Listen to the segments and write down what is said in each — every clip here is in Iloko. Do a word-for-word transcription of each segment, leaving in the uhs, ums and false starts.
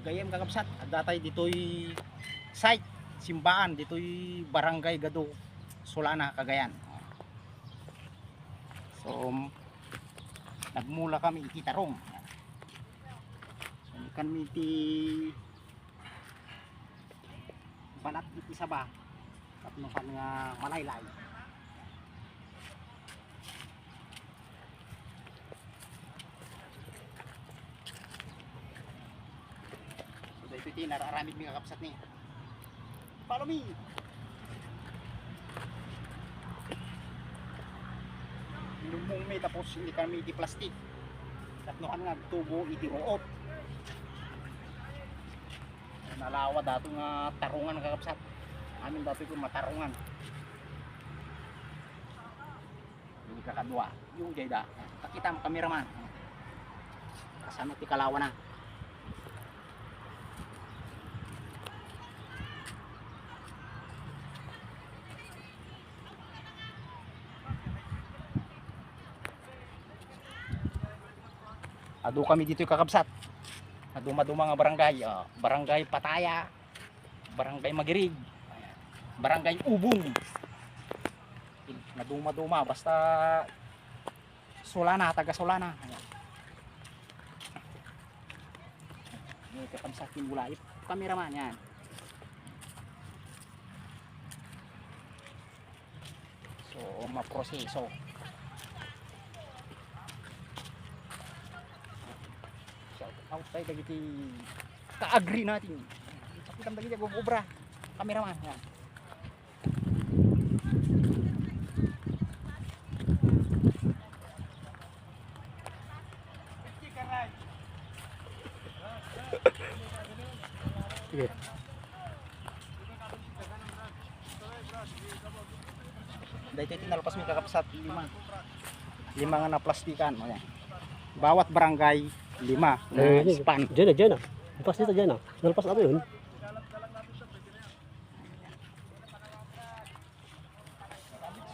Gayam kakabsat, adda tayo ditoy site, simbaan, ditoy Barangay Gado, Solana, Cagayan. So, nagmula kami iti Tarong. So, ikan mi iti balat iti saba, tapno saan nga malaylay. So, daytoy ti nararamid mi kakabsat ni. Follow me. Inummong mi tapos inikan mi iti plastik. Tapno saan nga agtubo iti ruot. Nalawa dato nga tarungan kakabsat. Amin dato iti matarungan. Yung ikakadua, yung jayda. Pakita mo, kameraman. Kasano ti kalawana? Adu kami ditoy kakabsat. Maduma-duma nga barangay, ah, Barangay Pataya, Barangay Magirig, Barangay Ubong. Maduma-duma, basta Solana, taga Solana. Ayan. Ayan, kakabsat ni Bulay. Kameraman, yan. So, maproseso. Shout out tayo dagiti ka-agri natin. Sakitan dagiti agobra. Kameraman, yan. Sige. Daytoy ti nalpas mi kakabsat, lima. Lima nga naplastikan, o yan. Bawat barangay, lima nga Eh, span. Diyan na, diyan na. Nalpas dito, diyan na. Nalpas ako yun.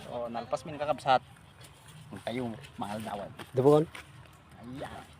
So, nalpas mi kakabsat. Ang tayo, mahal daw. Dubon. Ayan.